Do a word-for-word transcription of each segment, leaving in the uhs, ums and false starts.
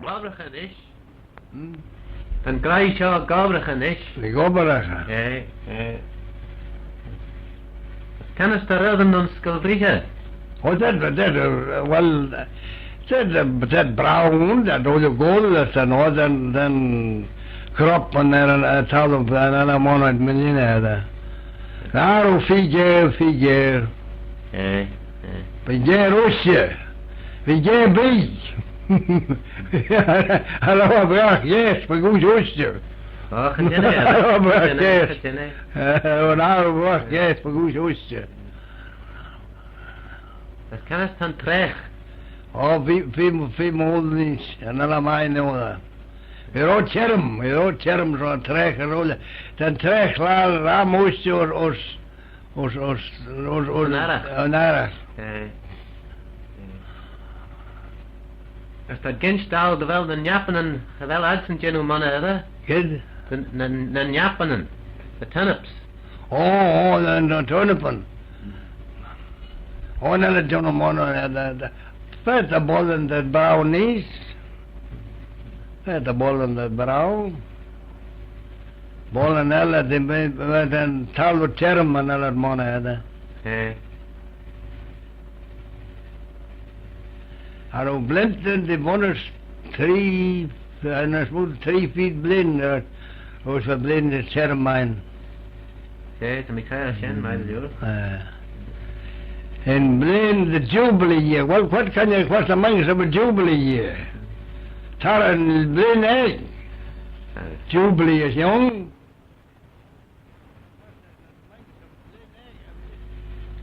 Gobbraghey nish. Hmm? Ta'n graih shoh gobbraghey nish. Ny gobbraghey. Eh, eh. Kanys ta reddyn ayns Skeeal Breeshey? Oh, t'ad, t'ad, eh, well, t'ad, eh, t'ad brown, t'ad ooilley goll, t'ad, oh, ta'n, ta'n crop yn er, eh, thalloo, yn er, eh, monney, monney, eh. Ner oo feer, feer. Eh, eh. Feer ushtey. Feer bee. Cha row eh bragh jees, fegooish ushtey. Och, cha deiney. Cha row eh bragh jees. Cha deiney. Eh, cha row eh bragh jees, fegooish ushtey. As kanys ta'n traagh? Oh, feer, feer, feer moddey nish, yn elley mie noa. V'eh ro çherrym, v'eh ro çherrym son traagh er ooilley. Ta'n traagh laccal ram ushtey ayns, ayns, ayns, ayns, ayns, yn arragh. Yn arragh. Eh. As t'ad ginsh daal dy vel ny niappinyn, dy vel adsyn jannoo monney eddyr? Kid? Ny, ny, ny niappinyn, the turnips. Oh, oh, ny, ny turnipyn. Oh, ny, ny jannoo monney eddyr, the, the, the, the bollin dy brow neesht. Fa ta bollin dy brow. Bollin elley dy, dy, dy, ta'n thalloo çherrym yn elley monney eddyr. Eh. Cha row blintin dy bunnys tree, eh, ny smoo tree feed blein, eh, ayns y blein dy çherrym ain. Eh, ta mee cur shen, mie dy liooar. Eh. Yn blein dy Jubilee year. Well, what can you, what's the meaning of a Jubilee year? Tar yn blein eh. Eh. Jubilee is young.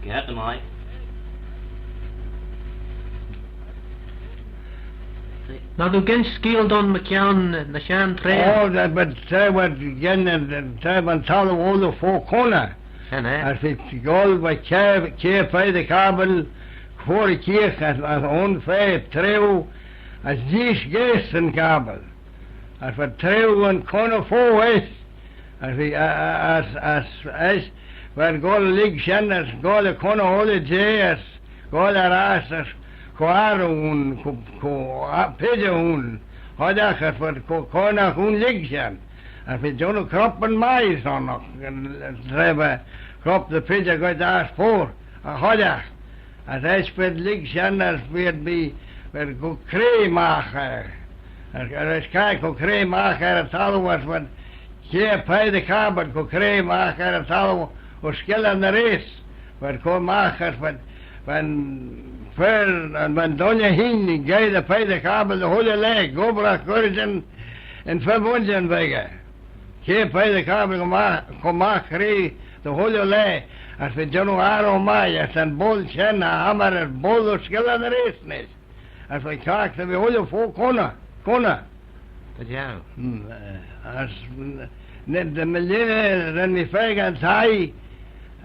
Get the mic. Nod oo ginsh skeeal dooin mychione ny shenn traagh? Oh, that, but traa v'ad ginsh, and, and traa va'n thalloo ooilley fo cooney. Shen eh. As v'eh goll va kiare, kiare feiyr dy cabbil, foddey keeagh as, as un fea treau, as jeeish gaase yn cabbil. As v'ad treau yn cooney fo eisht, as v'eh, a, a, as, as eisht, v'ad goll lurg shen, as goll y cooney ooilley jeh, as goll er ash, as cho arroo ayn, cho, cho, a, pidjey ayn, hoidaght, as v'ad co-, cooney ayn lurg shen. As v'eh jannoo croppan mie son, tra va croppan dy pidjey goit ass foar, y hoidaght. As eisht v'ad lurg shen, as v'ad, v'ad, v'ad co-, cray magh er. As, as eisht cha, co-, cray magh er y thalloo, as v'ad kiare feiyr dy cabbil, co-, cray magh er y thalloo ayns Skylley ny Reesht. V'ad cur magh, as v'ad, va'n fer, va'n dooinney hene geiyr dy feiyr dy cabbil dy chooilley laa, gobbragh goaill yn, yn fer-bun v'echey. Kiare feiyr dy cabbil cur magh, cur magh cray dy chooilley laa, as v'eh jannoo arroo mie, as ta'n boll shen, eh, ammyr er boll ayns Skylley ny Reesht nish. As v'eh cliaghtey dy ve ooilley fo cooney, cooney. Dy jarroo. Mm, eh, as, mm, ny, dy milleeney ren mee faagh yn thie,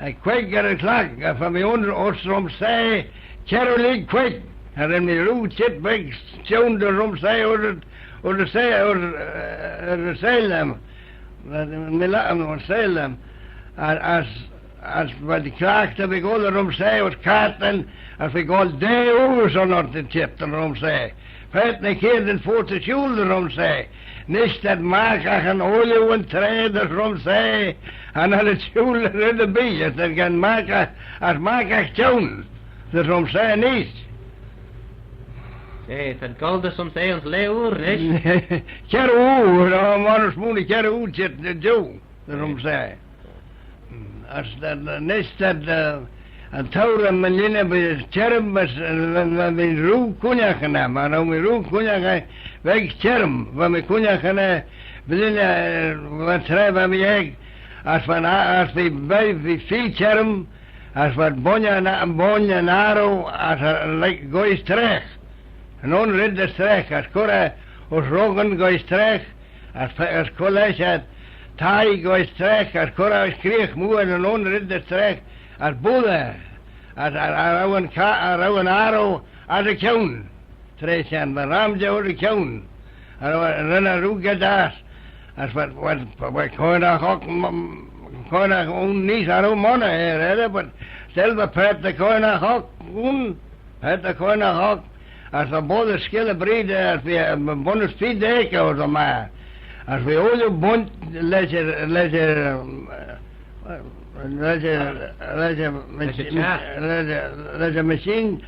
eh, queig er y chlag, as va mee ayns, ayns Rhumsaa, çhirroo lurg queig, as ren mee rieau çheet beg çhionn dy Rhumsaa, ayns, ayns, ayns, eh, ayns Salem, eh, mee la-, ayns Salem, as, as, as v'ad cliaghtey dy ve goll er Rhumsaa ayns cartan, as v'eh goll daa oor son ort y çheet dy Rhumsaa. Paart ny cheayrtyn foast er shooyl dy Rhumsaa. Nish t'ad markaghyn ooilley yn traa dy Rhumsaa, cha nel ad shooyl dy red erbee, as t'ad gyn markagh, as markagh çhionn dy Rhumsaa neesht. Eh, t'ad goll dy Rhumsaa ayns laa oor nish? Çhirroo oor, no, myr ny smoo na çhirroo oor çheet dy Rhumsaa. As, eh, nish t'ad, eh, yn tourey milleeney va çhirrym, as, eh, va, va mee rieau cooinaght er, myr row mee rieau cooinaght er, beg çhirrym, va mee cooinaght er, milleeney, eh, va traa va mee aeg, as va'n, as v'eh, v'eh, v'eh feer çhirrym, as v'ad bun yn, bun yn arroo, as, eh, like, goaill straik. Yn un red dy straik, as cur eh ayns roghan goaill straik, as, as cur lesh eh thie goaill straik, as cur eh as creeagh mooar yn un red dy straik, as buill eh, as, as, as row yn ca-, as row yn arroo as y kione. Tra shen, va ram jeu as y kione. As row, ren eh rieau geddyn ass, as va, va, va, va cooney oc-, m-, m-, cooney ayn neesht, cha row monney er, er, but still va paart dy cooney oc-, ayn, paart dy cooney oc-, As va boayl er Skylley Breed, as va, eh, bunnys feed acre ayns y magher. As va ooilley bunt lesh, lesh, lesh, lesh, lesh, lesh machine,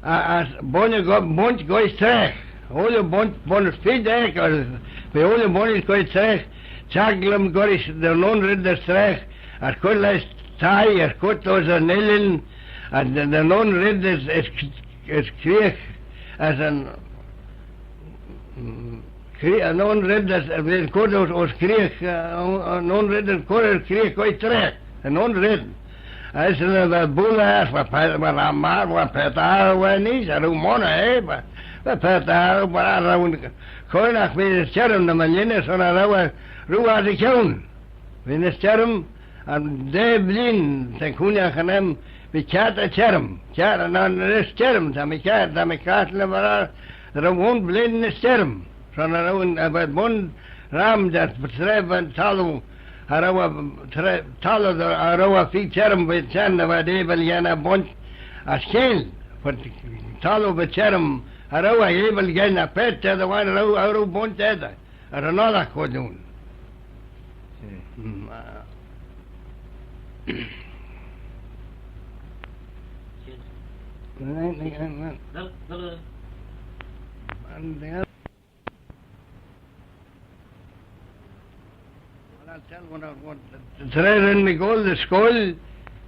as bunnys, bunt goaill traagh. Ooilley bunt, bunnys feed acre, as va ooilley bunnys goaill traagh. Çhaglym gollrish da'n un red as traagh, as cur lesh thie, as cur dys yn uillin, as da'n un red as, as as creagh, as yn, mm, cre-, yn un red as, as va cur dys, dys creagh, eh, yn un red as cur dys creagh goaill traagh, yn un red. As yn va buill ass, va pe-, va ram magh, va peccah, va neesht, cha row monney, eh, va, va peccah, va row, cur, agh va ny çherrym dy millionys, son cha row, row ad y kione. Va ny çherrym, yn daa blein, ta cooinaghtyn aym, va kiart y çherrym, kiart, ny, ny çherrym, ta mee kiart, ta mee kiart ny vayr, row un blein ny çherrym. Son cha row, eh, va bun ram da traa va yn thalloo, cha row, traa, thalloo, cha row feed çherrym va shen, va abyl gyn bunt as çheyll, va thalloo va çherrym, cha row abyl gyn, peccah, ta dy wan, cha row, cha row bunt eddyr. As yn oddagh chooid ayn. Mm, ah. Tra ren mee goll dy scoill,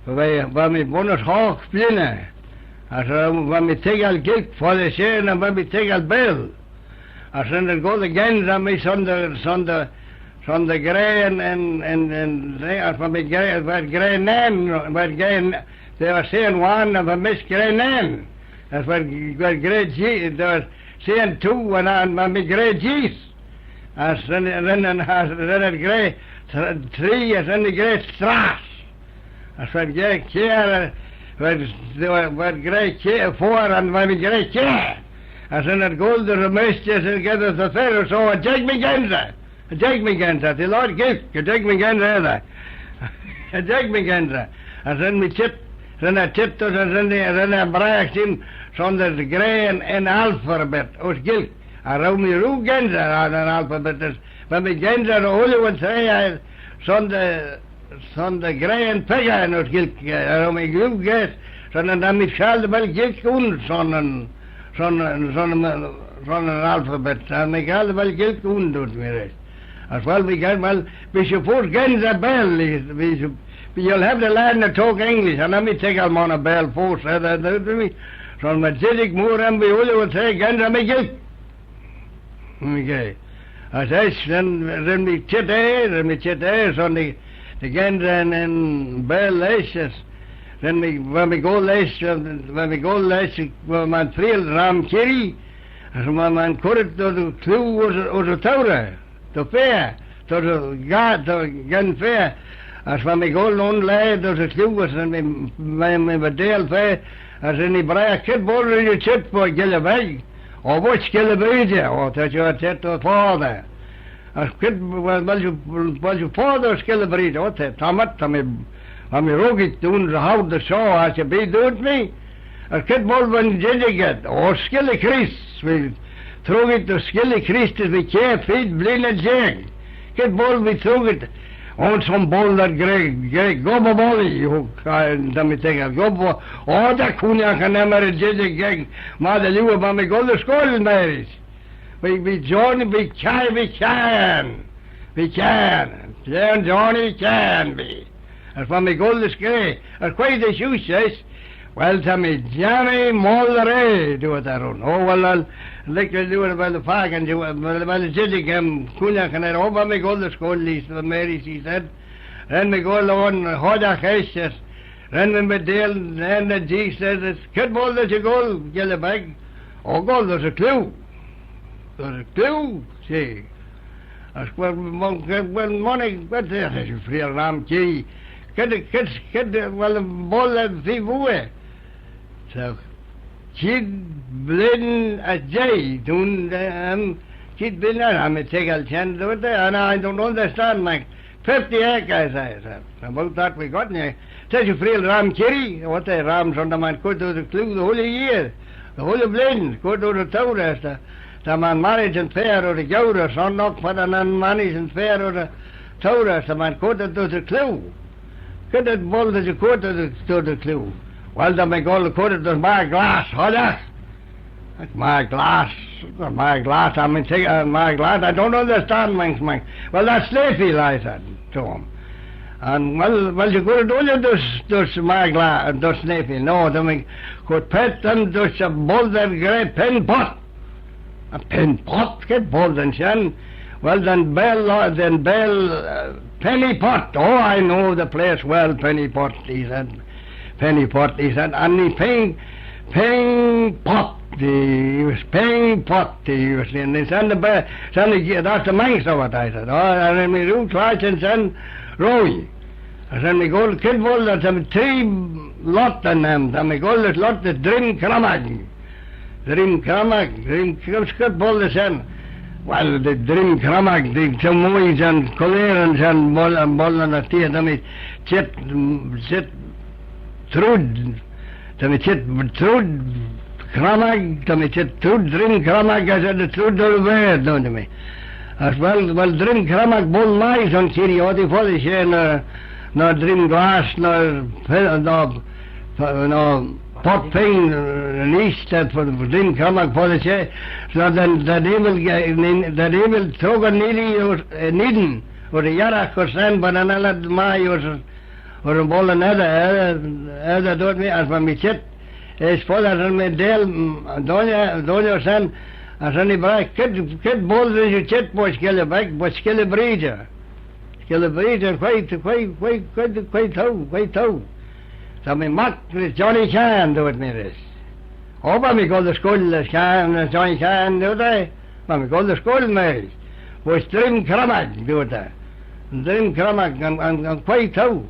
va, va mee bunnys hoght bleeaney, as va mee toiggal Gaelg, foddey share ny va mee toiggal Baarle. As ren ad goll dy gheddyn mee son dy, son dy, son dy ghra yn, yn, yn, yn, as va mee gra, va gra nane, va gra, they were saying one, as va mish gra nane, as va, va gra jees, they were saying two, and, and va mee gra jees. As ren, ren, as ren ad gra tr-, tree, as ren ad gra strass. As va ad gra kiare, va, va ad gra ki-, four, and va mee gra kiare. As ren ad goll dy roish y maighstir as ren ad gra dy fer, so cha jeig mee gynsaghey. Cha jeig mee gynsaghey, t'eh loayrt Gaelg, cha jeig mee gynsaghey eddyr. Cha jeig mee gynsaghey. As ren mee çheet, ren eh çheet, as ren eh, ren eh braagh shen son dy ghra yn, yn alphabet ayns Gaelg. Cha row mee rieau gynsaghey er yn alphabet, as va mee gynsaghey ooilley yn traa, son dy, son dy ghra yn peccah ayns Gaelg, eh, cha row mee rieau gys, son cha va mee feill dy vel Gaelg ayn son yn, son, son, son yn alphabet, cha va mee feill dy vel Gaelg ayn, dooyrt mee rish. As well, we can, well, we should force gynsaghey Baarle, we should, you'll have to learn to talk English, cha va mee toiggal monney Baarle force, eh, that, that, that, son my jiddick mooar aym, va ooilley yn traa gynsaghey mee Gaelg. Okay. As eisht, ren, ren mee çheet eh, ren mee çheet eh, son dy, dy gheddyn yn, yn Baarle eisht, as ren mee, va mee goll eisht, va mee goll eisht, va mee freayll ram kirree, as va mee currit dy, dy clieau ayns, ayns y tourey, dy fer, dy, dy ga, dy gheddyn fer, as va mee goll un laa dy, dy clieau, as ren mee, va mee, va daill fer, as ren ee braagh, "C'red boayl ren oo çheet, Skylley Beg?" "O, va Skylley Breed, o, ta shiu er çheet dy foddey." "As c'red, well, well, you, well, you foddey Skylley Breed?" "O, ta, ta, ta mee, ta mee ruggit dooin dy howt dy shoh ass erbee," dooyrt mee. "As c'red boayl va'n jiddick ayd?" "O, Skylley Chreest, va truitt dy Skylley Chreest, as va kiare feed blein er jeig." "C'red boayl va truitt?" "Ayns yn boayl dy ghra, ghra, gob y volley, o, ta mee toiggal, gob y, o, ta cooinaghtyn aym er y jiddick aeg, myr dy liooar, va mee goll dy scoill marish. Va, va Johnny, va Cai, va Caian, va Caian, Caian Johnny, Caian va." As va mee goll dy scoill, as quoi dy shiuish eisht? "Well, ta mee jammee moylley eh," dooyrt eh roo. "O, well, well, like, well, well, well, the fag, and you, well, well, jiddick, um, cooinaghtyn er, o, va mee goll dy scoill, she said, va Mary, she said. Ren mee goll ayn, hoidaght eisht, as ren mee my daill, ren eh jees, as, "C'red boayl dy shiu goll, Skylley Beg?" "O, goll dys y clieau." "Dys y clieau?" she. As well, mon-, well, monney, well, ta shiu freayll ram kirree. "C'red, c'red, c'red, well, boayl eh feer vooar?" "Ta, cheead blein as jeih, dooin, um, cheead blein, cha va mee toiggal shen, dooyrt eh, and I don't understand, like, fifty acres," I said. "About that we got, and ta shiu freayll ram kirree." "O, ta, ram son dy maan cur dys y clieau dy chooilley year." Ooilley blein, cur dooys y tourey, ta, ta ma'n mannaghtyn fer ayns y geurey, son oc, ta ma'n mannaghtyn fer ayns y tourey, ta ma'n cur dooys y clieau. Cre ta boayl dooys y cur dooys y clieau? Well, ta mee goll cur dooys magh glass, hoillaght. Magh glass, magh glass, I mean, take, uh, magh glass, I don't understand, manx, manx. Well, that's snail, I said to him. And, well, well, you could do dooys, dooys magh glass, dooys snail. No, ta mee cur paart dooys y boayl dy ghra Penney Pot. A Penney Pot, cre boayl dooys shen? Well, then bail, uh, then bail, uh, Penney Pot. Oh, I know the place well, Penney Pot, he said. Penney Pot, he said. And he Penney, Penney Pot, he was Penney Pot, he was saying. They send the, send the, that's the manx of it, I said. Oh, and then we do try and send Roy. As shen mee goll, cre boayl, ta mee three lot in them, ta mee goll, lot dy Dreim Crummag. Dreim Crummag, Dreim Crummag, cre boayl dooys shen? Well, dy Dreim Crummag, dy, ta mee shen, Coleraghyn shen, boayl, boayl ny t'ee, ta mee çheet, çheet trooid, ta mee çheet trooid Crummag, ta mee çheet trooid Dreim Crummag, as shen dy trooid dy vayr, dooyrt mee. As well, well, Dreim Crummag boayl mie son kirree, oh, t'ee foddey share ny, ny Dreim Glass, ny, ny, ny Pot Ping, uh, nish, ta Dreim Crummag foddey share. So then, then he will get, then he will throw a needle or, uh, needle or a yarragh or shen, but another mie or Or yn boayl yn eddey, eddey, eddey dooyrt mee, as va mee çheet, as foddey shen mee daill, mm, dooinney, dooinney shen, as shen ee braagh, cre, cre boayl dooys oo çheet boayl Skylley Beg, boayl Skylley Breagher. Skylley Breagher, quoi, quoi, quoi, quoi, quoi t'ou, quoi t'ou? Ta mee magh rish Johnny Sheehan, dooyrt mee rish. O, va mee goll dy scoill, as Sheehan, as Johnny Sheehan, dooyrt eh. Va mee goll dy scoill, mee. Boayl Dreim Crummag, dooyrt eh. Dreim Crummag, and, and, and quoi t'ou?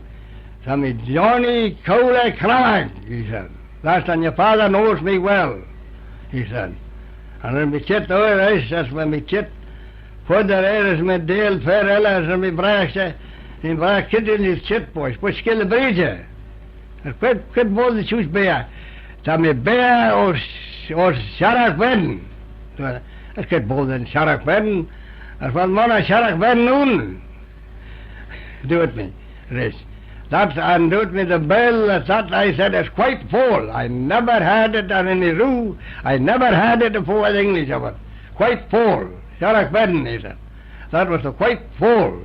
Ta mee Johnny Cowley Crummag, he said. That's, and your father knows me well, he said. And va mee çheet, oh, yes, as va mee çheet further air, as mee daill fer elley, as mee braagh, as mee braagh, cre dooys oo çheet boayl, boayl Skylley Breagher. As cre, cre boayl dooys oo beaghey? Ta mee beaghey ayns, ayns Sharragh Ben. As cre boayl dooys Sharragh Ben? As well, monney Sharragh Ben ayn, dooyrt mee rish. That, and dooyrt mee the bail that, that I said is quite foul. I never heard it in any roo. I never heard it afore in English of it. Quite foul. Sharragh Ben, he said. That was the quite foul.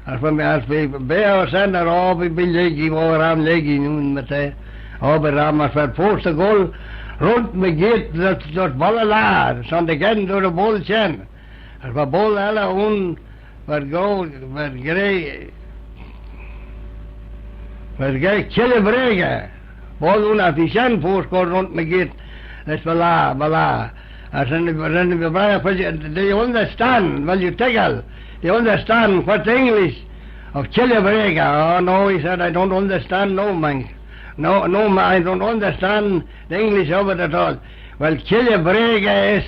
As va mee, as va mee beaghey ayns shen, oh, va mee lhaih, oh, va ram lhaih, nyn my ta. Oh, va ram, as va mee foast dy gholl runt my gheayrt, dys, dys Ballala, son dy gheddyn dooys y boayl shen. As va boayl elley ayn, va goll, va gra, va gra Killey Breagher. Boayl ayn, as va shen foast goll runt my gheayrt, dys Ballala, Ballala. As shen, shen, do you understand? Well, you take it. Do you understand what's the English of Killey Breagher? Oh, no, he said, I don't understand, no, man. No, no, man, I don't understand the English of it at all. Well, Killey Breagher is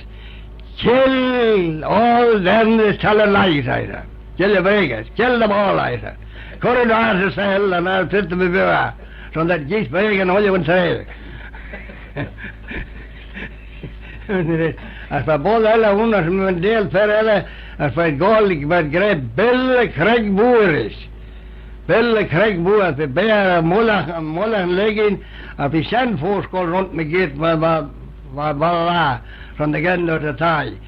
kill all them that tell a lie, I said. Killey Breagher is kill them all, I said. Cur yn aght y cell and I'll fit them if you are. Son that geese breagher ooilley yn traie. As va boayl elley ayn, as mee daill fer elley, as va goll, va gra Bill Craigboortz. Bill Craigboortz, va beaghey er y mullagh, mullagh yn lheggin, as va shen foast goll runt my gheayrt, va, va, va, va, va, son dy gheddyn dooys y thie.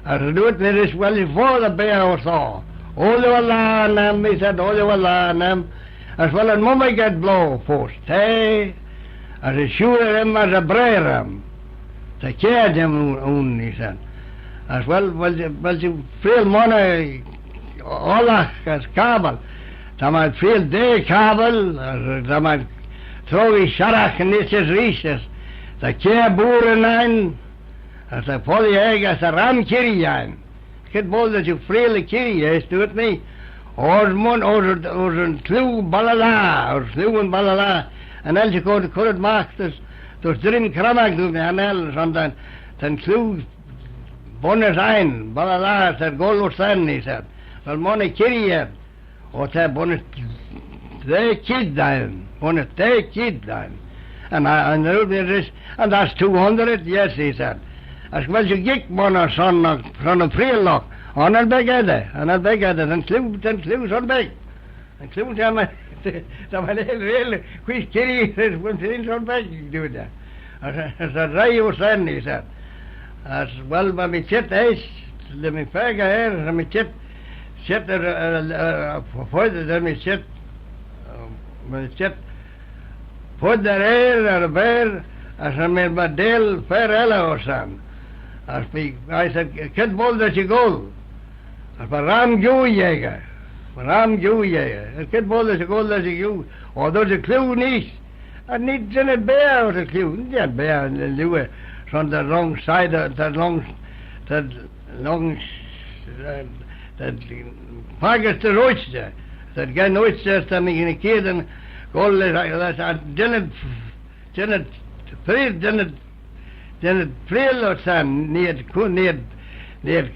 As dooyrt mee rish, well, you foddey beaghey ayns shoh. Ooilley er laa, nane, he said, ooilley er laa, nane. As well, yn mummig ad blough foast, eh? As shiu er him as y braar aym. Ta kiart aym ayn, he said. As well, well, well, you freayll monney ollagh as cabbyl. Ta mee freayll daa cabbyl, as ta mee troggey sharragh nish as reesht, as ta kiart boirey ayn, as ta foddey aeg, as ta ram kirree ayn. Cre boayl dooys oo freayll y kirree, eh, dooyrt mee. Ayns mun, ayns, ayns yn clieau Ballala, ayns clieau yn Ballala. Cha nel shiu cur, cur ad magh dys, dys Dreim Crummag, dooyrt mee, cha nel, son ta'n, ta'n clieau bunnys ayn, Ballala, as t'ad goll ayns shen, he said. Well, monney kirree ayn. O, ta bunnys daa cheead ayn, bunnys daa cheead ayn. And I, and the root is, and that's two hundred, yes, he said. As well you get one or son, son of free luck. On a big head, on a big head, and cliw, then cliw son big. And cliw down my, down my little, little, quick kitty, when things on big, you do that. As a, as a ray was then, he said. As well, by me chit, eh, let me fag air, let me chit, chit, uh, uh, uh, further than me chit, uh, me chit, Put their air er y vayr, as cha mee my daill fer elley ayns shen. As bee, I said, "Kid boayl dys y goll?" As va ram giu echey, va ram giu echey. As kid boayl dys y goll dys y giu, or dys y clieau neesht. As nee jeant beaghey ayns y clieau, nee jeant beaghey ayns y liooar, son ta long side, ta long, ta long, ta, ta paggys da oyster, ta gyn oyster, ta mee gyn y chied yn goll, ta, ta, ta, jeant Jeant freayll, jeant, jeant freayll ayns shen, nee ad, nee ad, nee ad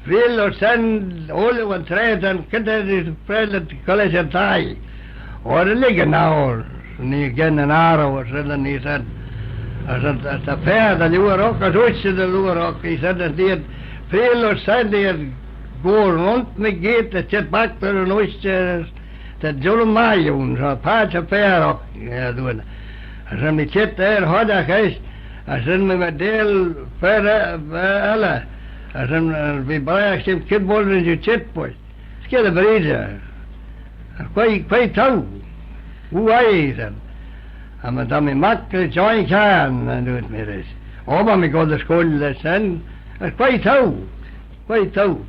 freayll ayns shen ooilley yn traa, kid eh freayll ayns college yn thie. Or lhig yn hour, nee geddyn yn arrow, as red, nee said, as, as, as ta fer dy liooar oc, as oyster dy liooar oc, he said, as nee ad freayll ayns shen, nee ad goll runt ny geayrt, as çheet back da yn oyster, Ta Jooaney Mie ayn, son paitçhey fer oc, eh, dooin. As ren mee çheet er hoinney eisht, as ren mee my daill fer, eh, elley. As ren, eh, bee briaght jeh kid boayl ren oo çheet, boy. Skelley breidey. As quoi, quoi t'ou? Who are you, he said. As ta mee magh ry Johnny Sheean, and dooyrt mee rish. O, va mee goll dy scoill ayns shen. As quoi t'ou? Quoi t'ou?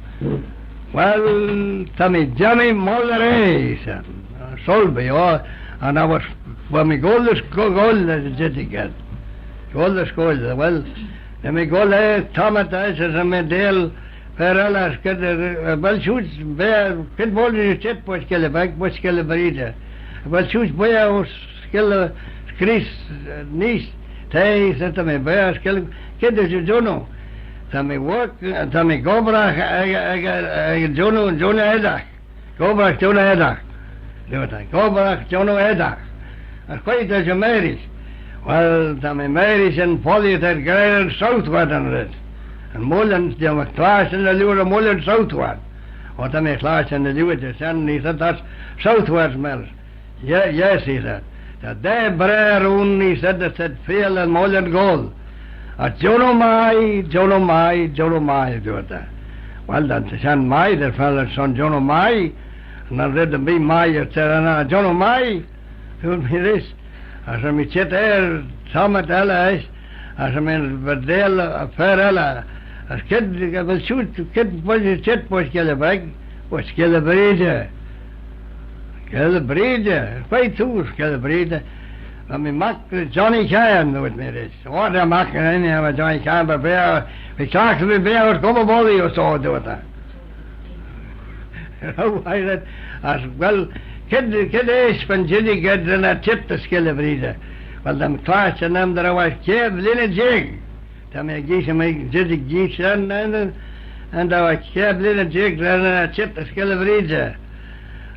Well, ta mee Jimmy Mullery, he said. Sulby, oh, and I was, va mee goll dy sco-, goll dy jittig ayd. Goll dy scoill, well, ta mee goll er, Thomas, as ren mee daill fer elley, as kid, eh, well, shooyl, beaghey, kid boayl dys çheet, boy, skelley beg, boy, skelley breidey. Well, shooyl, beaghey, Skelley, Chris, eh, neesht, t'eh, said, ta mee beaghey, skelley, kid as Jooaney. Ta mee work, ta mee gobbraghey ec, ec, ec Jooaney, Jooaney Eddagh. Gobbraghey Jooaney Eddagh. Gobbraghey Jooaney Eddagh. As quoi t'ou mayree? Well, ta mee mayree shen foddey t'ad gra yn Southward, and red. Yn mwyllin, ta mee clashtyn dy liooar yn mwyllin Southward. O, ta mee clashtyn dy liooar jeh shen, nee said, that's Southward, Mel. Ye-, yes, he said. Ta daa braar ayn, he said, as t'ad freayll yn mwyllin goll. As Jooaney Mie, Jooaney Mie, Jooaney Mie, dooyrt eh. Well, then, ta shen mie, t'ad freayll son Jooaney Mie, and cha red mee mie, as t'ad, Jooaney Mie, dooyrt mee rish. As ren mee çheet er, Thomas elley eisht, as ren mee daill fer elley, as kid, well, shooyl, kid, boy, dys çheet, boy, skelley beg, boy, skelley breidey. Skelley breidey, quoi t'ou, skelley breidey. Va mee magh ry Johnny Sheean, dooyrt mee rish. O, ta magh ry Johnny Sheean, va beaghey, va clagh va beaghey ayns gobbragh boddey ayns shoh, dooyrt eh. Oh, I said, as, well, kid, kid eash va'n jittig ayd ren eh çheet dy skelley breidey? Well, ta mee clashtyn aym dy row eh kiare bleeaney jeig. Ta mee geesh, my jittig geesh, and, and, and ta mee kiare bleeaney jeig ren eh çheet dy skelley breidey.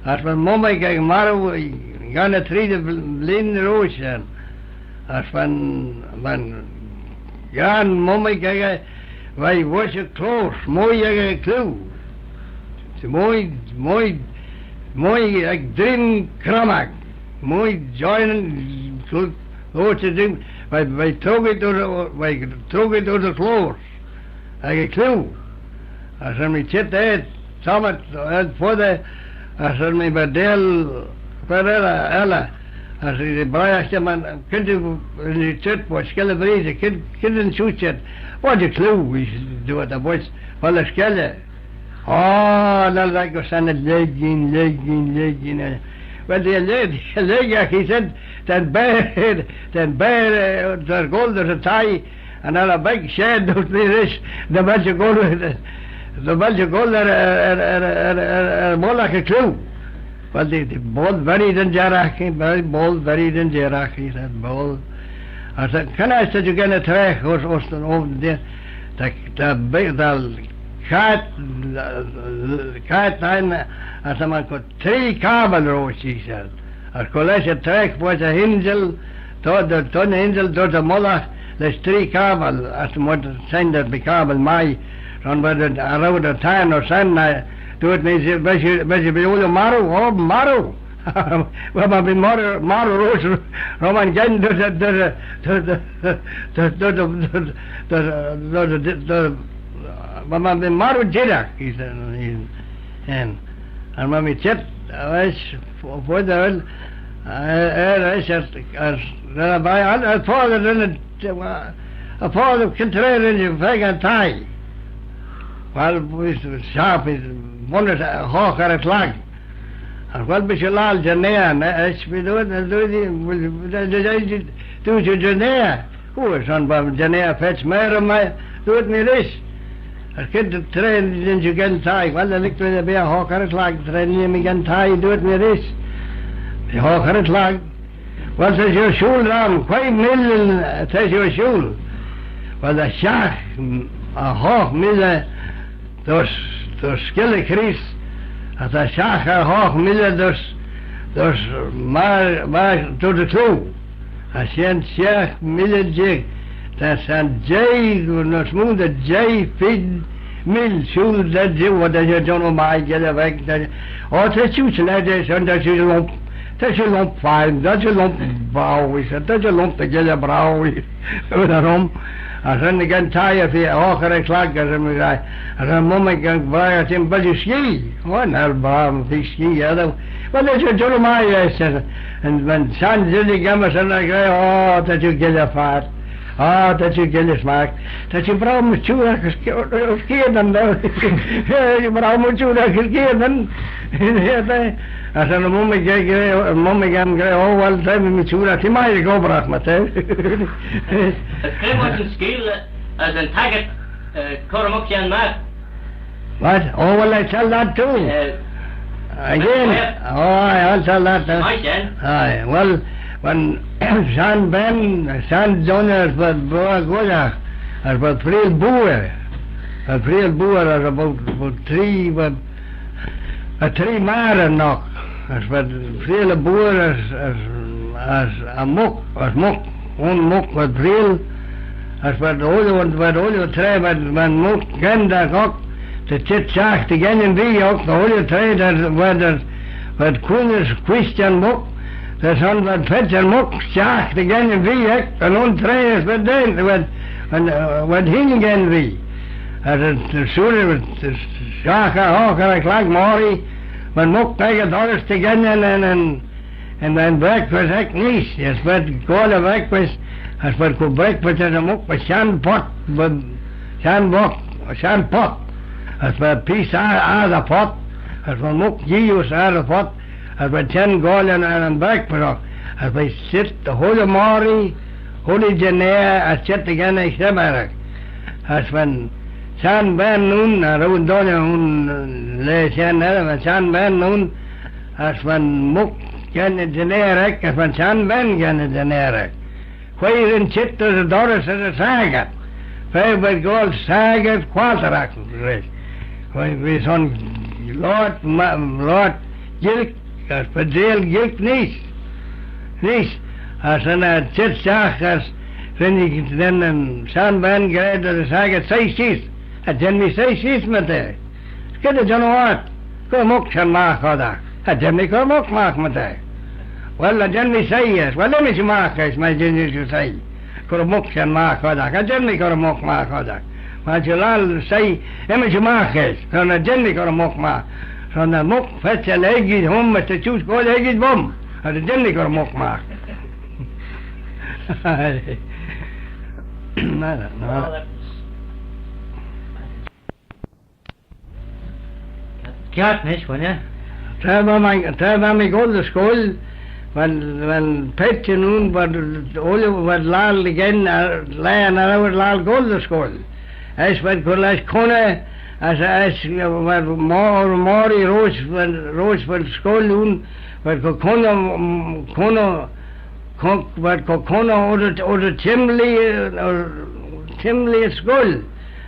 As va'n mummig echey marroo, gyn y tree blein roish shen. As va'n, va'n, gyn mummig echey, v'ee voish y chloaie, mooie echey clieau. Mooie, mooie, mooie ec drin crommag. Mooie join, cl-, cloaie drin, v'ee, v'ee troggit ayns, v'ee troggit ayns y chloaie ec y clieau. As ren mee çheet er, Thomas, er foddey, as ren mee my daill fer elley, elley, as ren mee briaght jeh, man, kid, ren ee çheet, boy, skelley breidey, kid, kid yn shooyl çheet, boy, dy clieau, dooyrt eh, boy, boy, skelley. O, nagh lhiggey shen, lhiggyn, lhiggyn, lhiggyn, eh. Well, dy lhig, dy lhig, he said, ta'n beaghey, ta'n beaghey, eh, t'ad goll dys y thie, yn elley beg shen, dooyrt mee rish, dy vel shiu goll, dy vel shiu goll er, er, er mullagh y clieau. Well, dy, dy boayl verree dangeyragh, boayl, boayl verree dangeyragh, he said, boayl. As, eh, can I say, you get a track, or, or, or, the, the, the, big, the cat, the, the cat, and, as a man could three cabin rows, he said. As well as a track was a hingel, Dooyrt, dooyrt, dooyrt yn injil, dooyrt eh, moddagh lesh tree cabbyl, as mooar shen dy ve cabbyl mie, son va, va row dy tayrn ayns shen, eh, dooyrt mee, va shiu, va shiu, va shiu ooilley marroo, oh, marroo. Va, va mee marroo, marroo roish, ro-, ro-, ro-, ro-, ro-, ro-, ro-, ro-, ro-, Va, va mee marroo jeeragh, he said, he, and, and va mee çheet, eh, lesh, fo-, foddey, eh, eh, lesh, as, as, ren eh veih, as, as foddey ren eh, eh, as foddey, kyn traa ren eh fakin thie. Well, we s-, sharp, we s-, bunnys, eh, hoght er y chlag. As well, bee shiu laccal jinnair, eh, as bee dooyrt, eh, dooyrt, eh, dooyrt, eh, dooyrt, eh, jinnair. Ooh, son va jinnair fetch mairey, mie, dooyrt mee reesht. As kyn traa ren shiu gyn thie, well, dy lick eh, bee hoght er y chlag, traa ren mee gyn thie, dooyrt mee reesht. Bee hoght er y chlag. Well, ta shiu shooyl ram, quoi mile ta shiu shooyl? Well, ta shiaght, mm, a hoght mile dys, dys Skylley Chreest, as ta shiaght a hoght mile dys, dys mar, mar, dys y clieau. As shen shiaght mile jeig, ta shen jeig, ny smoo dy jeih feed mile shooyl dy, dy, what, dy, dy, John O'Malley, geddyn veg, dy, oh, ta shiu shlaa, dy, son, ta shiu lump, ta shiu lump fine, ta shiu lump braue, ta shiu lump dy geddyn braue. Dy rum, as ren eh gyn thie feer hoght er y chlag, as ren mee, as ren mummig gyn braie, as ren, va shiu skee? Oh, nagh braue, feer skee, eh, well, ta shiu, John O'Malley, eh, as, and, and shen jilley gim's, as ren eh gra, oh, ta shiu geddyn fad. Ah, ta shiu geddyn smack. Ta shiu braue machooragh as ke-, as keayrtyn, ta shiu braue machooragh as keayrtyn. As ren mummig, mummig gyn gra, oh, well, ta mee machooragh, t'eh mie ec obbragh, my dear. As cre va'n skeeal as yn taggyrt, eh, cur-my-ghrian magh? What? Oh, well, I tell that too. Eh, again, well, oh, aye, I'll tell that too. Aye, well, when shenn ben, shenn dooinney as v'ad bwoogh goaill, as v'ad freayll booar, v'ad freayll booar, as about, about three, v'ad, v'ad tree magheryn noght, as v'ad freayll y booar as, as, as, as muck, as muck, un muck v'ad freayll, as v'ad ooilley, v'ad ooilley traa, v'ad, v'ad muck gennagh oc, ta çheet stiagh dy genney yn vee oc, ta ooilley traa, v'ad, v'ad, v'ad cooinaghtyn quishteyn muck, ta son v'ad paitçhyn muck stiagh dy genney yn vee eck, yn un traa as v'ad dooin, v'ad, v'ad, eh, v'ad hene genney yn vee. As, as, as soon as, as, as, shiaght er hoght er y chlag moghrey, v'ad muck ec y dorrys dy genney yn, yn, yn, yn, yn breakfast eck neesht, as v'ad goaill er breakfast, as v'ad cur breakfast er y muck, va shenn pot, va shenn muck, shenn pot, as va piece er, er y pot, as va muck jeeish er y pot, as va shenn goaill er, er yn breakfast oc, as va çheet dy chooilley moghrey, chooilley jinnair, as çheet dy genney shibbyr oc. As va'n shenn ben ayn, cha row yn dooinney ayn, eh, laa shen elley, va'n shenn ben ayn, as va'n muck genney jinnair eck, as va'n shenn ben genney jinnair eck. Quoi ren çheet dys y dorrys as y saggyrt? Fa v'ad goaill saggyrt qualtyragh rish? Quoi, v'eh son loayrt, ma-, loayrt Gilk, as padeil Gilk neesht. Neesht, as ren eh çheet stiagh as ren eh, ren yn shenn ben gra dys y saggyrt, soie sheese. Cha jean mee soie sheese, my dear. Skynn, cha jean oo ort. Cur muck shen magh, oddagh. Cha jean mee cur muck magh, my dear. Well, cha jean mee soie eisht. Well, lesh mish magh eisht, my jean shiu soie. Cur muck shen magh, oddagh. Cha jean mee cur muck magh, oddagh. Myr shiu laccal soie, lesh mish magh eisht. Son cha jean mee cur muck magh. Son ta muck fetchey lurg aym, as ta chooish goaill lurg bum. Cha jean mee cur muck magh. No, no, no. Kiart nish, vel eh? Tra va mee, tra va mee goll da scoill, va'n, va'n paitçhyn ayn, v'ad ooilley, v'ad laccal dy gheddyn, eh, laa nagh row ad laccal goll da scoill. As v'ad cur lesh conney, as, as, v'ad mo-, moghrey roish, v'ad, roish v'ad scoill ayn, v'ad cur conney, mm, conney, Con-, v'ad cur conney ayns y, ayns y çhimlee, eh, çhimlee scoill,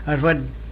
as v'ad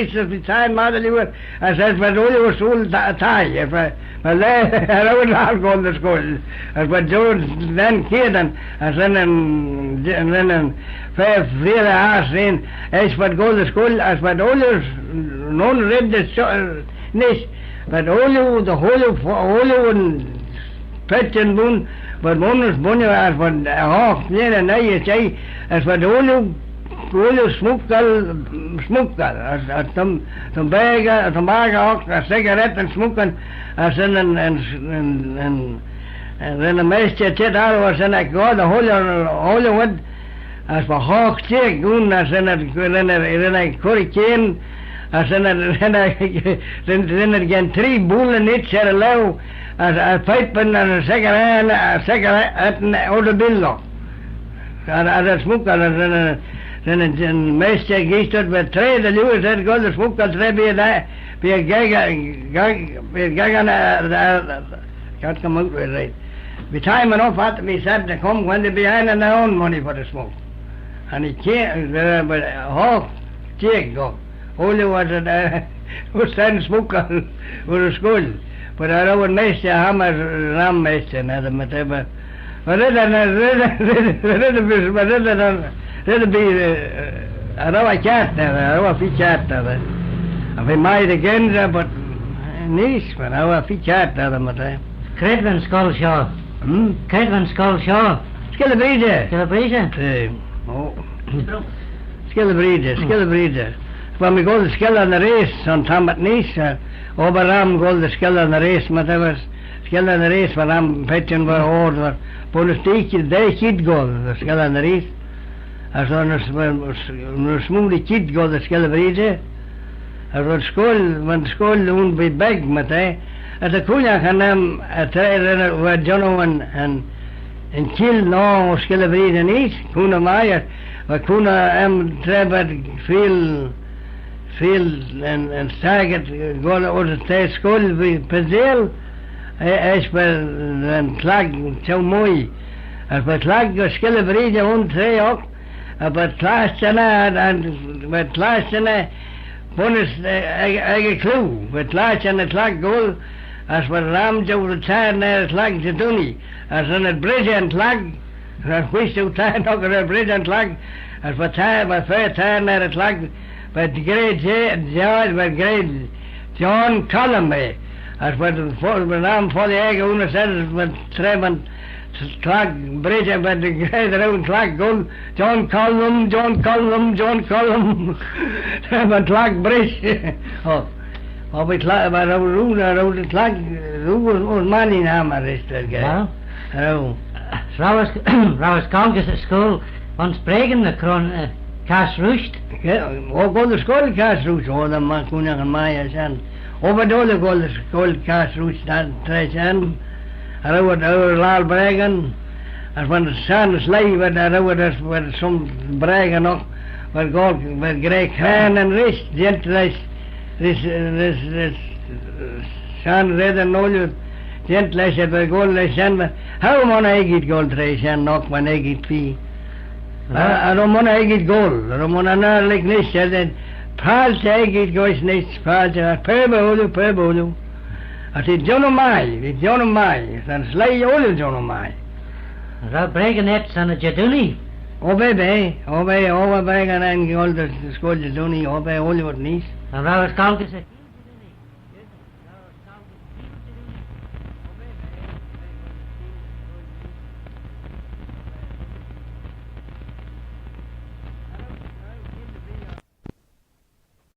neesht, as v'eh çhiaghtin magh dy liooar, as, as v'ad ooilley er sooyl ta-, thie, as va, va laa, cha row ad ram goll dy scoill, as va Joe ren keayrtyn, as ren yn, ren yn fer freayll ass rheynn, as v'ad goll dy scoill, as v'ad ooilley, noan red dy sho-, neesht, v'ad ooilley, dy hooilley, ooilley yn paitçhyn bun, v'ad munnys bunney, as v'ad hoght bleeaney er nhee, as v'ad ooilley, ooilley smookail, smookail, as, as tom-, tombago, tombago oc, as cigarette yn smookail, as ren yn, yn, yn, yn, ren yn maighstir çheet orroo, as ren eh goaill dy hooilley, hooilley ad, as va hoght jeig ayn, as ren eh, ren eh, ren eh cur e keayn, as ren eh, ren eh, ren, ren eh gheddyn tree bwoaillyn eaits er y laue, as, as pipyn, as yn cigarette, as cigarette, eh, ayns y bill oc. As, as yn smookail, as ren eh, ren eh, yn maighstir geesh dhyt, va traa dy liooar ayd goll dy smookail, traa bee eh, bee eh gag, gag, bee eh gag, eh, eh, eh, Can't come out with it right. By the time enough had to be said to come when they be earning their own money for the smoke. And he came, uh, but, uh, hoght jeig, ooilley ad, uh, was sent smoke out of school. But I don't mess the hammer, ram mess and other whatever. But then, uh, then, then, then, then, then, then, then, then, be, uh, I don't care, I don't feel care, uh, I'll be married again, uh, but, uh, niece, but I don't feel care, uh, but, uh, Cre va'n scoill shoh? Hmm? Cre va'n scoill shoh? Skelley Breeze. Skelley Breeze? Eh, oh. Skelley Breeze, Skelley Breeze. Va mee goll dy Skelley ny Reesht, son tammylt neesht, eh, obbyr ram goll dy Skelley ny Reesht, myr t'eh, Skelley ny Reesht va ram paitçhyn va ard, va bunnys dee, dee cheead goll dy Skelley ny Reesht. As va ny, ny smoo dy cheead goll dy Skelley Breeze. As va'n scoill, va'n scoill ayn bee beg, myr t'eh. As ta cooinaghtyn aym, eh, tra ren, va jannoo yn, yn, yn Chill Noa ayns Skelley Breeze neesht, cooney mie, as va cooney aym tra v'ad feayl, feayl yn, yn saggyrt goll ayns y, ta scoill bee Purseal, eh, as va yn tlag çheu-mooie. As va tlag ayns Skelley Breeze ayn tra oc, as va clashtyn, eh, as va clashtyn, eh, bunnys, eh, ec, ec y clieau, va clashtyn y tlag goll, as va ram jeu dy tayrn er y tlag Jedoonee, as ren ad brisey yn tlag, as wheesh jeu tayrn oc, ren ad brisey yn tlag, as va tayrn, va fer tayrn er y tlag, va gra Je-, George, va gra John Collum eh, as va fo-, va ram foddey aegey ayn as, as va tra va'n tlag brisey, va gra dy row yn tlag goll, John Collum, John Collum, John Collum. Va'n tlag brisey. Oh. Oh, va tla-, va row, row, row yn tlag, row, row, row manneen aym rish, eh. Wow. Row. Row eh, row eh goll gys y scoill, ayns Breagyn ny cron, eh, cass rooisht. Yeah, oh, goll dy scoill cass rooisht, oh, ta my chooinaghtyn mie er shen. Oh, va dooinney goll dy scoill cass rooisht, da, tra shen. Cha row ad, cha row ad laccal Breagyn, as va'n shenn sleih, va, cha row ad, as va son Breagyn oc, va goll, va gra craanyn rish, jeant lesh, rish, rish, rish, shenn reddyn ooilley, jeant lesh, va goll lesh shen, va, cha row monney eggit goll tra shen oc, va'n eggit feer. Cha, cha row monney eggit goll, cha row monney ny lick nish, eh, palçhey eggit goll nish, palçhey, purpose ooilley, purpose ooilley. As t'eh jannoo mie, t'eh jannoo mie, as va'n sleih ooilley jannoo mie. Row Breagyn ayd son y Jedoonee? Oh, va, va, oh, va, oh, va Breagyn ayd goll dy scoill Jedoonee, oh, va, ooilley ad neesht. Row eh goll gys y